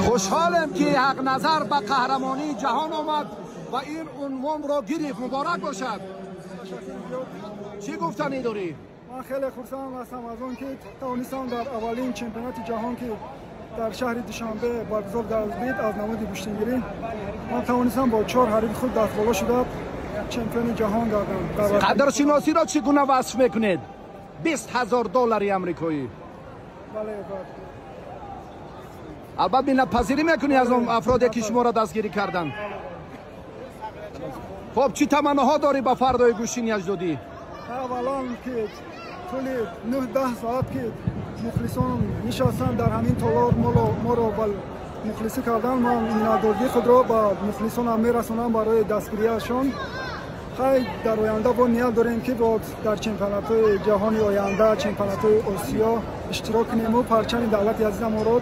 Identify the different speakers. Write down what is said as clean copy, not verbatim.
Speaker 1: Хушҳолем, ки Ҳақназар ба қаҳрамонии ҷаҳон омад ва ин унвонро гирифт. Муборак бошад. Чӣ гуфтанӣ дорӣ?
Speaker 2: Ман хеле хурсанд ҳастам аз он, ки тавонистам дар аввалин чемпионати ҷаҳон, ки дар шаҳри Душанбе баргузор гардид аз намуди гӯштингирӣ, ман тавонистам бо чор ҳарифи худ дастболо шуда чемпиони ҷаҳон гардам.
Speaker 1: Қадршиносиро чӣ гуна васф мекунед? 20 000 доллари амрикоӣ.
Speaker 2: Бале.
Speaker 1: Албатта, миннатпазирӣ мекунӣ аз он афроде, ки шуморо дастгирӣ карданд. Хуб, чӣ таманноҳо дорӣ ба фардои гӯштини аҷдодӣ?
Speaker 2: Аввалан, ки тӯли 9-10 соат, ки мухлисон нишастанд дар ҳамин толор, моро ба мухлисӣ кардан, ман миннатдории худро ба мухлисонам мерасонам барои дастгириашон. Хай, дар оянда бо ният дорем, ки бо дар чемпионатҳои ҷаҳони оянда, чемпионатҳои Осиё иштирок кунему парчами давлати азизамонро